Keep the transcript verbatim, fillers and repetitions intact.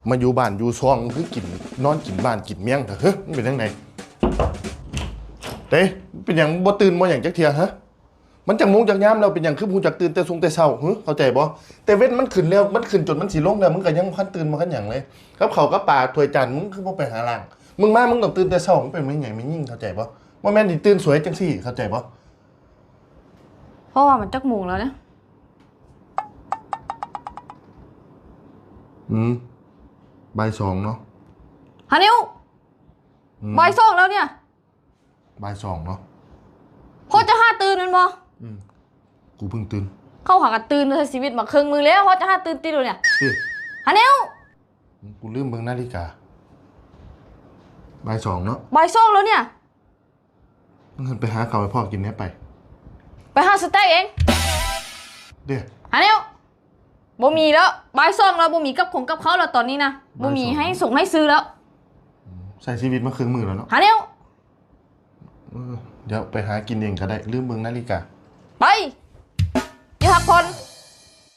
มาอยู่บ้านอยู่ซองคือกินนอนกินบ้านกินเมียงเถอะเฮ้ยมันเป็นจั่งใด เต้ เป็นหยังบ่ตื่นบ่หยังจักเทื่อฮะ มันจักโมงจักยามแล้ว เป็นหยังคือบ่ฮู้จักตื่นแต่ซุงแต่เช้าหึเข้าใจบ่ แต่เว็นมันขึ้นแล้ว มันขึ้นจนมันสิลงแล้ว มึงก็ยังบ่ทันตื่นบ่ทันหยังเลย กับข้าวกับปลาถ้วยจานมึงคือบ่ไปหาล้าง มึงมามึงต้องตื่นแต่เช้า มึงเป็นแม่นหยังแม่นหญิงเข้าใจบ่ บ่แม่นสิตื่นสวยจั่งซี้เข้าใจบ่ เพราะว่ามันจักโมงแล้วเนี่ย อืม บ่ายสองเนาะ ฮานิว อืม บ่ายสองแล้วเนี่ย บ่ายสองเนาะ พ่อจะหาตื่นแม่นบ่ อืม กูเพิ่งตื่น เข้าหากันตื่นในชีวิตมาครึ่งมื้อแล้ว พ่อจะหาตื่นติดแล้วเนี่ย เฮ้ย ฮานิว กูลืมเบิ่งนาฬิกา บ่ายสองเนาะ บ่ายสองแล้วเนี่ย มึงหันไปหาข้าวให้พ่อกินแหน่ไป ไปหาสเต็กเอง เด้อ ฮานิว บ่มีแล้ว บ่ายสองแล้ว บ่มีกับของกับข้าวแล้วตอนนี้นะ บ่มีให้ส่งให้ซื้อแล้ว ใช้ชีวิตมาครึ่งมื้อแล้วเนาะ ฮานิว เออ เดี๋ยวไปหากินเองก็ได้ ลืมเบิ่งนาฬิกา ไป อย่าพักผ่อน